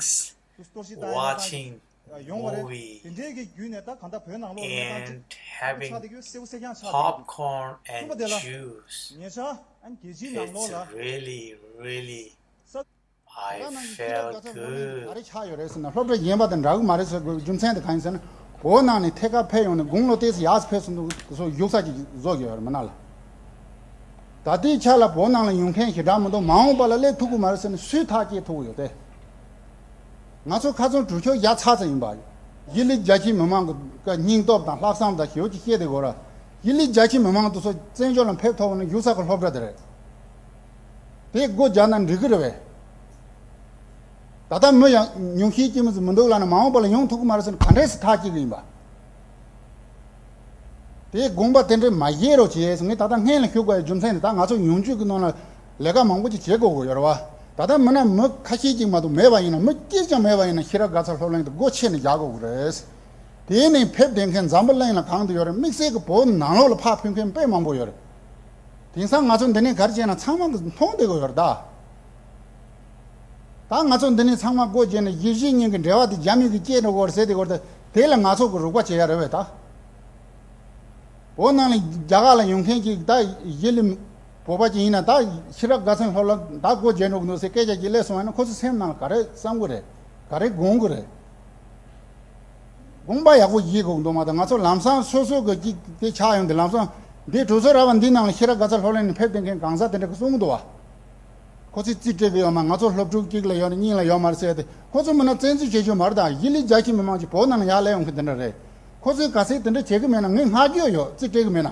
སུ་སྟོར་ཤི་བཏང་ཡ་ལ་བཏང་watching ཡ་ཡོང་བ་རེད། movie དེ་འདྲའི་གི་བརྒྱུད་ནས་ད་གང་ལྟར་བོད་ནང་ལོགས་གནས་སྟངས་and ཅིག་ཁོ་ཚོ་having ཆགས་བསྡད་ཀྱི་སེའུ་སེ་རྐྱང་ཆགས་བསྡད་ཀྱི། popcorn གསུམ་པ་དེ་ལ་and juice. ཉེ་ཆར་ཨ་ནི་རྒྱལ་སྤྱིའི་ནང་ལོགས་ལ། It's really, really, ས། I ད་ནང་གི་ཤེས་རབ་felt ག་ཚོད་ལོ་ལོན་ག་good. རེ་ཆགས་ཡོད་རེད་ཟེར་ན། སློབ་གྲྭ་རྒན་པ་དང་འདྲ་གི་མ་རེད་ཟེར་དགོས་རྒྱུ་མཚན་དེ་གང་ཡིན་ཟེར་ན། བོད་ནང་ནས་ཐད་ཀར་ཕེབས་ཡོང་ནས་དགུང་ལོ་ཏོག་ཙམ་ཡར་ཕེབས་སོང་དུས་སོ་བཞུགས་ས་ཅིག་བཟོ་དགོས་ཡོད་རེད་མི་ནག་ལ། ད་ལྟའི་ཆ་ལ་བོད་ནང་ལ་ཡོང་མཁན་ཞེ་དྲག་མི་འདུག་མ་འོངས་པ་ལ་སླེབས་ཐུབ་ཀྱི་མ་རེད་ཟེར་ནས་སུས་ཐག་བཅད་ཐུབ་ཀྱི་ཡོད་དེ། ང་ཚོ་ཁ་ཚོན་གྲུ་ཆོག་བཞག་ཚར་ཚར་ཡིན་པ། གཞིས་ལུས་རྒྱ་ཆེའི་མི་མང་གི་སྙིང་སྟོབས་དང་ལྷག་བསམ་དང་ཞེ་པོ་ཅིག་བཤད་བསྡད་དགོས་ར། གཞིས་ལུས་རྒྱ་ཆེའི་མི་མང་དེ་ཚོ་བཙན་བྱོལ་ལ་ཕེབས་ཐུབ་ན་བཞུགས་ས་གི་སློབ་གྲྭ་དེ་རེད། དེ་སྒོ་རྒྱག་ན་འགྲིག་གི་རེད་པས། ད་ལྟ་མི་ཡང་ཉུང་ཤས་ཀྱིས་མི་ཚོ་མི་འདུག་ལབ་ན་མ་འོངས་པ་ལ་ཡོང་ཐུབ་ཀྱི་མ་རེད་ཟེར་ན་ག་འདྲས་སེ་ཐག་བཅད་ཀྱི་ཡིན་པ། དེའི་དགོངས་པ་དེ་འདྲས་མ་བཞེས་རོགས་བྱས། ངས་ད་ལྟ་སྔོན་ལ་ཞུ་དགོས་པའི་རྒྱུ་མཚན་ནི། ད་ང་ཚོ་ཉུང་བཅུད་ཀྱི་ནང་ལ་ལས་ཀ་མང་པོ་ཅིག་བྱེད་དགོས་ཀྱི་ཡོད་རེད་པ། ད་ལྟ་མི་ན་མི་ཁ་ཤས་ཅིག་མ་གཏོགས་མེད་པ་ཡིན་ན། མི་གཅིག་ཀྱང་མེད་པ་ཡིན་ན་ཤེས་རབ་དགའ་ཚལ་སློབ་གླིང་དེ་སྒོ་ཕྱེ་ནས་རྒྱག་དགོས་ཀྱི་རེད། དེ་ནས་ཕེབས་བསྡད་མཁན་འཛམ་བུ་གླིང་ལ་གང་དུ་ཡོད་རེད། དམིགས་བསལ་གྱི་བོད་ནང་ལོགས་ལ་ཕར་ཕེབས་མཁན་དཔེ་མང་པོ་ཡོད་རེད། དེང་སང་ང་ཚོ་འདི་ནས་ག་རེ་བྱས་ན་ཚང་མ་གིས་མཐོང་བསྡད་ཀྱི་ཡོད་རེད་ད། ད་ང་ཚོ་འདི་ནས་ཚང་མ་སྒོ་འབྱེད་ནས་གཞིས་བྱེས་གཉིས་ཀྱི་འབྲེལ་བ་དེ་རྒྱ་མི་གིས་བཅད་འགྲོ་གི་རེད་ཟེར་བསྡད་ཀྱི་ཡོད་རེད་ད། དེ་ལ་ང་ཚོ་གིས་རོགས་པ་བྱེད་ཡ་རེད་པས་ད། བོད་ནང་ལ་རྒྱ་གར་ལ་ཡོང་མཁན་གྱི་ད་གཞིས་ལུས་བོད་པ་ཅིག་ཡིན་ན། ད་ཤེས་རབ་དགའ་ཚལ་སློབ་གླིང་ད་སྒོ་འབྱེད་འགྲོ་གི་འདུག་ཟེར་སྐད་ཆ་ཅིག་སླེབས་སོང་བ་ན་ཁོ་ཚོ་སེམས་ནང་ལ་ག་རེ་བསམ་གྱི་རེད། ག་རེ་དགོངས་ཀྱི་རེད། དགོངས་པ་ཡག་པོ་བཞེས་དགོས་འདུག་མ་གཏོགས་ང་ཚོ་ལམ་སང་སོ་སོ་གི་ཅིག་དེ་ཆགས་ཡོང་དུས། ལམ་སང་འདི་གྲོས་ཚོགས་ར་བ་འདི་ནང་ལ་ཤེས་རབ་དགའ་ཚལ་སློབ་གླིང་ནས་ཕེབས་བསྡད་མཁན་གང་ཟག་དེ་འདྲ་གིས་གསུང་གི་འདུག་བ། ཁོ་ཚོས་རྩིས་སྤྲད་ཀྱི་ཡོད་མ། ང་ཚོ་སློབ་ཕྲུག་གཅིག་ལ་ཡོད་རེད། གཉིས་ལ་ཡོད་མ་རེད་ཟེར་ཏེ། ཁོ་ཚོ་མིན་ན་བཙན་འཛུལ་བྱེད་རྒྱུ་མ་རེད་ད། གཞིས་ལུས་རྒྱ་ཆེའི་མི་མང་ཅིག་བོད་ནང་ལ་ཡར་སླེབས་ཡོང་མཁན་དེ་འདྲ་རེད། ཁོ་ཚོས་ག་ཚད་དེ་འདྲ་བྱེད་ཀྱི་མེད་ན་ངས་བསྔགས་བརྗོད་ཡོད། རྩིས་སྤྲད་ཀྱི་མེད་ན།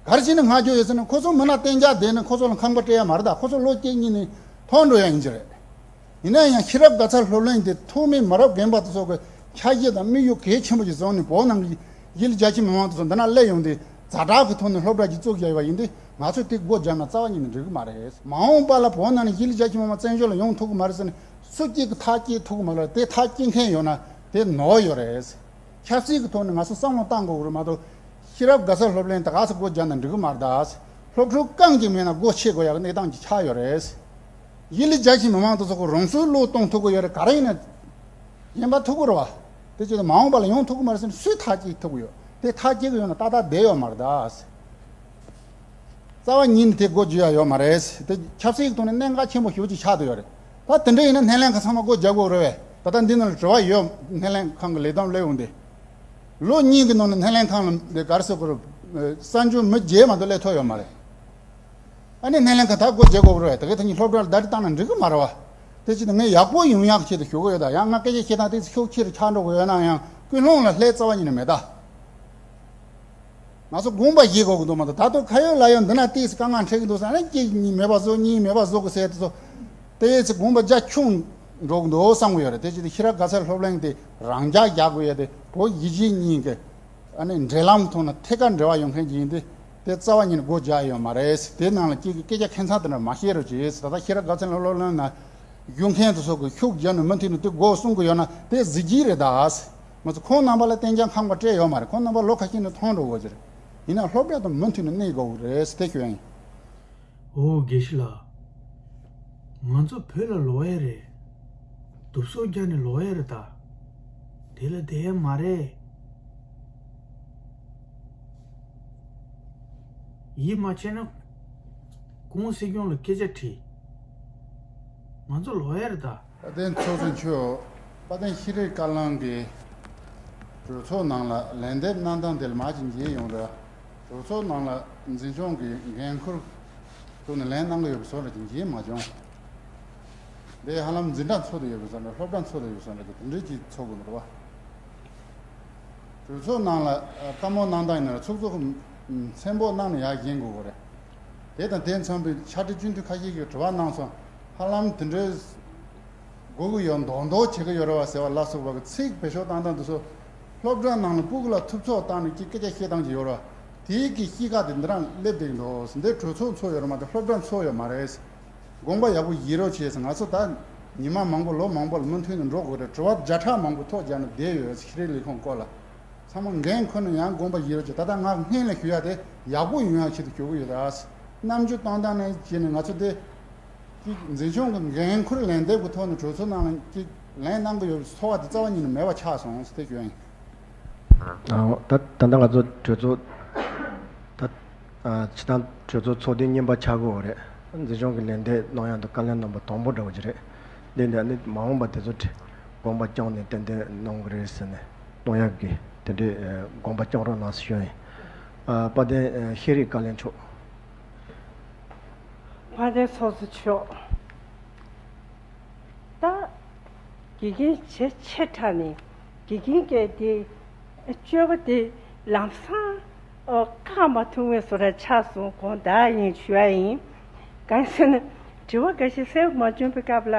ག་རེ་བྱས་ནས་བསྔགས་བརྗོད་ཡོད་ཟེར་ན། ཁོ་ཚོ་མིན་ན་གཏན་འཇགས་བསྡད་ནས་ཁོ་ཚོ་ལ་ཁང་པ་སྤྲད་ཡ་མ་རེད་ད། ཁོ་ཚོ་ལོ་གཅིག་གཉིས་ནས་ཐོན་འགྲོ་ཡ་ཡིན་གྱི་རེད། ཡིན་ན་ཡང་ཤེས་རབ་དགའ་ཚལ་སློབ་གླིང་དེ་ཐོག་མའི་མི་རབས་རྒན་པ་དེ་ཚོ་གི་འཆར་གཞི་དང་དམིགས་ཡུལ་གལ་ཆེན་པོ་ཞིག་བཟུང་ནས། བོད་ནང་གི་གཞིས་ལུས་རྒྱ་ཆེའི་མི་མང་དེ་ཚོ་འདི་ན་སླེབས་ཡོང་དུས་ཛ་དྲག་གི་ཐོག་ནས་སློབ་གྲྭ་ཅིག་བཙུགས་བཞག་ཡོད་པ་ཡིན་དུས། ང་ཚོས་དེ་སྒོ་རྒྱག་ན་རྩ་བ་ཉིད་ནས་འགྲིག་གི་མ་རེད། མ་འོངས་པ་ལ་བོད་ནང་ནས་གཞིས་ལུས་རྒྱ་ཆེའི་མི་མང་བཙན་བྱོལ་ལ་ཡོང་ཐུབ་ཀྱི་མ་རེད་ཟེར་ནས་སུ་གཅིག་གིས་ཐག་བཅད་ཐུབ་ཀྱི་མ་རེད། དེ་ཐག་བཅད་མཁན་ཡོད་ན་དེ་ནོར་ཡོད་རེད། ཆབ་སྲིད་ཀྱི་ཐོག་ནས་ང་ཚོ་བསམ་བློ་བཏང་དགོས་ཀྱི་རེད་མ་གཏོགས། ཤེས་རབ་དགའ་ཚལ་སློབ་གླིང་ད་ག་ཚོད་སྒོ་རྒྱག་ན་འགྲིག་གི་མ་རེད་ད། སློབ་ཕྲུག་རྐང་གཅིག་མེད་ན་སྒོ་ཕྱེ་དགོས་ཡག་གི་གནས་སྟངས་ཅིག་ཆགས་ཡོད་རེད། གཞིས་ལུས་རྒྱ་ཆེའི་མི་མང་དེ་ཚོ་གི་རང་སྲོག་བློས་གཏོང་ཐུབ་ཀྱི་ཡོད་རེད། ག་རེ་ཡིན་ན་གཞན་པ་ཐུབ་ཀྱི་རེད་བ། དེ་བྱས་ཏེ་མ་འོངས་པ་ལ་ཡོང་ཐུབ་ཀྱི་མ་རེད་ཟེར་ན་སུས་ཐག་གཅོད་ཐུབ་ཀྱི་ཡོད། དེ་ཐག་གཅོད་ཀྱི་ཡོད་ན་ཏག་ཏག་བསྡད་ཡོད་མ་རེད་ད། རྩ་བ་ཉིད་ནས་དེ་སྒོ་འབྱེད་ཡ་ཡོད་མ་རེད། དེ་ཆབ་སྲིད་ཀྱི་ཐོག་ནས་གནད་འགག་ཆེན་པོ་ཞེ་པོ་ཅིག་ཆགས་བསྡད་ཡོད་རེད། ད་དེ་འདྲ་ཡིན་ན་སྣེ་ལེན་ཁང་ཚང་མ་སྒོ་རྒྱག་དགོས་རེད་བས། ད་ལྟ་འདི་ནང་ལ་དྲི་བ་ཡོད། སྣེ་ལེན་ཁང་གི་ལས་བསྡོམས་སླེབས་ཡོང་དུས། ལོ་གཉིས་ཀྱི་ནང་ནས་སྣེ་ལེན་ཁང་ལ་འདི་ག་རེ་ཟེར་དགོས་རེད། གསར་འབྱོར་མི་བརྒྱད་མ་གཏོགས་སླེབས་ཐུབ་ཡོད་མ་རེད། ཨ་ནི་སྣེ་ལེན་ཁང་ད་སྒོ་འབྱེད་དགོས་རེད། ད་གིན་ད་གིན་སློབ་གྲྭ་ལ་བརྡ་རིས་བཏང་ན་འགྲིག་གི་མ་རེད་བ། དེ་ཕྱིར་ངས་ཡག་པོ་ཡོང་ཡག་ཆེད་དུ་ཞུ་གི་ཡོད། ད་ཡང་ང་སྐད་ཆ་བཤད་སྟངས་དེ་ཤུགས་ཆེ་རུ་ཆགས་འགྲོ་གི་ཡོད་ན་ཡང་ཀུན་སློང་ལ་ལྷད་རྩ་བ་ཉིད་ནས་མེད་ད། ང་ཚོ་དགོངས་པ་བཞེས་དགོས་ཀྱི་འདུག་མ་གཏོགས། ད་དུང་ཁ་ཡོད་ལག་ཡོད་འདི་ན་ཏོག་ཙམ་དཀའ་ངལ་འཕྲད་ཀྱི་འདུག་བསམ་ན། གཅིག་གཉིས་མེད་པ་བཟོ། གཉིས་མེད་པ་བཟོ་དགོས་ཟེར་དེ་ཚོ་ཏོག་ཙམ་དགོངས་པ་རྒྱ་ཆུང་འགྲོ་གི་འདུག་བསམ་གྱི་ཡོད་རེད། དེ་ཕྱིར་ཤེས་རབ་དགའ་ཚལ་སློབ་གླིང་དེ་རང་འཇགས་རྒྱག་དགོས་ཡ་དེ། བོད་གཞིས་བྱེས་གཉིས་ཀྱི་ཨ་ནི་འབྲེལ་ལམ་ཐོག་ནས་ཐད་ཀར་འབྲེལ་བ་ཡོད་མཁན་ཅིག་ཡིན་དུས། དེ་རྩ་བ་ཉིད་ནས་སྒོ་རྒྱག་ཡོད་མ་རེད། དེ་ནང་ལ་གཅིག་གིས་སྐད་ཆ་ཁྱད་མཚར་དེ་འདྲ་མ་བཤད་རོགས་གྱིས། ད་ལྟ་ཤེས་རབ་དགའ་ཚལ་སློབ་གླིང་ན་བཞུགས་མཁན་དེ་ཚོ་གིས་ཤུགས་བརྒྱབ་ནས་མུ་མཐུད་ནས་དེ་སྒོ་སྲུང་གི་ཡོད་ན་དེ་གཟི་བརྗིད་རེད་ད། ང་ཚོ་ཁོང་རྣམ་པ་ལ་གཏན་འཇགས་ཁང་པ་སྤྲད་ཡོད་མ་རེད། ཁོང་རྣམ་པ་ལོ་ཁ་ཤས་ནས་ཐོན་འགྲོ་དགོས་ཀྱི་རེད། ཡིན་ན་སློབ་གྲྭ་དང་མུ་མཐུད་ནས་གནས་དགོས་ཀྱི་རེད་ཟེར་དེ་ཞུ་ཡ་ཡིན། ཨོ་དགེ་བཤེས་ལགས། ང་ཚོ་བོད་ལ་ལོག་ཡ་རེད། དུབ་སོ་རྒྱག་ནས་ལོག་ཡ་རེད་ད། དེ་ལ་བསྡད་ཡ་མ་རེད། ཡིད་མ་ཆེས་ན་གོང་སྲིད་སྐྱོང་ལ་སྐད་ཆ་དྲིས། ང་ཚོ་ལོག་ཡ་རེད་ད། དཔལ་ལྡན་ཚོགས་གཙོ་མཆོག་དཔལ་ལྡན་ཤེས་རིག་བཀའ་བློན་གྱི་གྲོས་ཚོགས་ནང་ལ་ལན་འདེབས་གནང་སྟངས་དེ་ལ་མར་ཅིག་མཇལ་ཡོང་ར། གྲོས་ཚོགས་ནང་ལ་འཛིན་སྐྱོང་གི་འགན་ཁུར་བཙུགས་ནས་ལན་གནང་གི་ཡོད་པའི་བཟོ་འདྲ་ཅིག་མཇལ་མ་བྱུང་། འདི་ཧ་ལམ་འཛིན་གྲྭ་ཚོགས་བསྡད་ཡོད་པའི་བཟོ་འདྲ། སློབ་གྲྭ་ཚོགས་བསྡད་ཡོད་པའི་བཟོ་འདྲ་ཅིག་དེ་འདྲའི་ཅིག་ཚོགས་དགོས་འདུག་བ། གྲོས་ཚོགས་ནང་ལ་ཨ་བཀའ་མོལ་གནང་སྟངས་ཡིན་ན་ཚོགས་གཙོ་གི་མཚན་འབོག་གནང་ནས་ཡར་བཞེངས་དགོས་ཀྱི་རེད། དེ་དང་དེ་མཚུངས་པའི་ཕྱག་སྦྲེལ་སྤྱི་འཐུས་ཁ་ཤས་ཀྱིས་དྲི་བ་གནང་སོང་། ཧ་ལམ་དེ་འདྲའི་དགོས་ཀྱི་ཡོད། མདོག་མདོག་བྱེད་ཀྱི་ཡོད་རེད་བ་ཟེར་བ་ལ་སོགས་པ་གི་ཚིག་བེད་སྤྱོད་བཏང་སྟངས་དེ་ཚོ། སློབ་གྲྭ་ནང་ལ་སྤུ་གུ་ལ་ཐུབ་ཚོད་བཏང་ནས་ཀྱི་སྐད་ཆ་བཤད་སྟངས་ཀྱི་ཡོད་རེད་བ། དེའི་གི་གཤིས་ཀ་དེ་འདི་རང་སླེབས་བསྡད་འདུག་འདི་གྲོས་ཚོགས་ཚོགས་ཡོད་རེད་མ་གཏོགས་སློབ་གྲྭ་ཚོགས་ཡོད་མ་རེད། དགོངས་པ་ཡག་པོ་བཞེས་རོགས་བྱས་ཟེར། ང་ཚོ་ད་ཉི་མ་མང་པོ་ལོ་མང་པོ་ལ་མུ་མཐུད་ནས་འགྲོ་དགོས་རེད། དྲི་བ་བརྒྱ་ཕྲག་མང་པོ་ཐོག་རྒྱག་ནས་བསྡད་ཡོད། ཤེས་རིག་ལས་ཁུངས་སྐོར་ལ་ཚང་མ་འགན་ཁུར་ནས་ཡང་དགོངས་པ་བཞེས་རོགས་བྱས། ད་ལྟ་ང་སྔོན་ལ་ཞུ་ཡ་དེ་ཡག་པོ་ཡོང་ཡ་ཆེད་དུ་ཞུ་གི་ཡོད། ད་རྣམ་འགྱུར་གཏོང་སྟངས་ནས་བྱས་ནས་ང་ཚོ་དེ་གཅིག་འཛིན་སྐྱོང་གི་འགན་ཁུར་ལན་འདེབས་ཀྱི་ཐོག་ནས་གྲོས་ཚོགས་ནང་ལ་གཅིག་ལན་གནང་གི་ཡོད་པའི་ཚོར་བ་དེ་རྩ་བ་ཉིད་ནས་མེད་པ་ཆགས་སོང་ཟེར་དེ་ཞུ་ཡ་ཡིན། ཨ། ད་ད་ལྟ་ང་ཚོ་གྲོས་ཚོགས་ད་ཨ་སྤྱི་བཏང་གྲོས་ཚོགས་ཚོགས་དུས་གཉིས་པ་ཆགས་ཀྱི་ཡོད་རེད། འཛིན་སྐྱོང་གི་ལན་འདེབས་གནང་ཡག་དང་བཀའ་ལན་གནང་པ་དང་པོ་འདྲ་བོ་ཅིག་རེད། འདི་འདི་ནི་མ་འོངས་པ་དེ་ཚོ་དགོངས་པ་བཅངས་ནས་ཏན་ཏན་གནང་གི་རེད་ཟེར་ནས་གནང་ཡག་གི་དེ་འདྲའི་ཨ་དགོངས་པ་བཅངས་རོགས་གནང་ཟེར་ཞུ་ཡ་ཡིན། ཨ་དཔལ་ལྡན་ཨ་ཤེས་རིག་བཀའ་བློན་མཆོག་དཔལ་ལྡན་ཚོགས་གཙོ་མཆོག་ད་དགེ་རྒན་ཆེ་ཆེ་དྲགས་ནས་དགེ་རྒན་སྐད་དེ་སྤྱོད་པ་དེ་ལམ་སང་ཨོ་བཀག་མ་ཐུབ་མཁན་བཟོ་འདྲ་ཆགས་སོང་། དགོངས་དག་ཡིན་ཞུ་ཡ་ཡིན། གང་ཟེར་ན་དྲི་བ་འགའ་ཤས་གསལ་པོ་མ་བྱུང་བའི་སྐབས་ལ་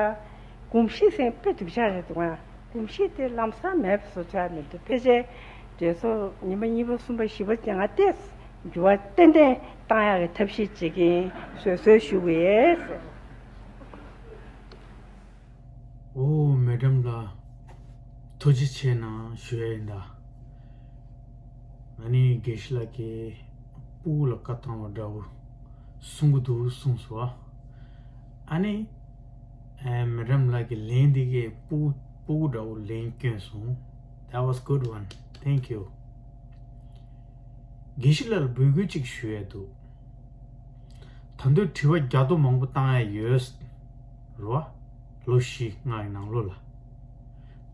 གོམས་གཤིས་ཟེར་དཔེ་སྡུག་ཅག་རེད་འདུག་ཨ། གོམས་གཤིས་དེ་ལམ་སང་མེད་པ་བཟོ་འདྲ་མི་འདུག་ཕལ་ཆེར་གྲོས་ཚོགས་ཉི་མ་གཉིས་པ་གསུམ་པ་བཞི་པ་ཅན་ང་བལྟས། འགྱུར་བ་ཏན་ཏན་བཏང་ཡག་གི་ཐབས་ཤེས་བྱེད་ཀྱིན་བཟོད་གསོལ་ཞུ་གི་ཡོད། ཨོ་མེ་ཌམ་ལགས་ཐུགས་རྗེ་ཆེ་གནང་ཞུ་ཡ་ཡིན་ད། ཨ་ནི་དགེ་བཤེས་ལགས་ཀྱིས་སྤུ་གུ་ལ་བཀའ་བཏང་བ་འདྲ་བོ་གསུང་གི་འདུག་གསུངས་སོང་ཨ། ཨ་ནི་ཨེ་མེ་ཌམ་ལགས་ཀྱི་ལན་འདི་གས་སྤུ་སྤུ་གུ་འདྲ་བོ་ལན་སྐྱོན་སོང་། That was good one. Thank you. དགེ་བཤེས་ལགས་ལ་འབོད་སྐུལ་ཅིག་ཞུ་ཡས་འདུག་ད་དུང་དྲི་བ་རྒྱ་དོ་མང་པོ་བཏང་ཡ་ཡོད་རེད་བ། ལོ་བཞི་ལྔ་ཡི་ནང་ལོགས་ལ།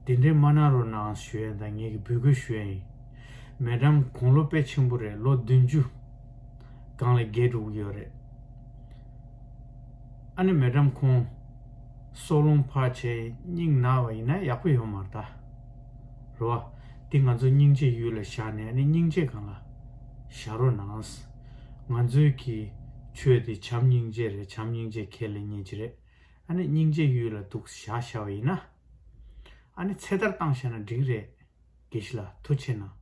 དེ་འདྲའི་མ་གནང་རོགས་གནང་ཞུ་ཡས་དང་ངེད་ཀྱི་འབོད་སྐུལ་ཞུ་ཡས་ཡིན། མེ་ཌམ་དགུང་ལོ་དཔེ་ཆེན་པོ་རེད། ལོ་བདུན་ཅུ་སྒང་ལ་རྒས་འགྲོ་གི་ཡོད་རེད། ཨ་ནི་མེ་ཌམ་ཁོང་སྲོག་རླུང་ཕར་བྱས་སྙིང་ན་བ་ཡིན་ན་ཡག་པོ་ཡོད་མ་རེད་ད། རེད་བ། འདི་ང་ཚོ་སྙིང་རྗེ་ཡུལ་ལ་བཞག་ནས་ཨ་ནི་སྙིང་རྗེ་སྒང་ལ་བཞག་རོགས་གནང་། ང་ཚོའི་གི་ཆོས་དེ་བྱམས་སྙིང་རྗེ་རེད། བྱམས་སྙིང་རྗེ་ཁས་ལེན་མཁན་ཅིག་རེད། ཨ་ནི་སྙིང་རྗེ་ཡུལ་ལ་འདུག་བཞག་བཞག་པ་ཡིན་ན། ཨ་ནི་ཚེ་ཐར་བཏང་བཞག་ན་འགྲིག་རེད། དགེ་བཤེས་ལགས་ཐུགས་རྗེ་གནང་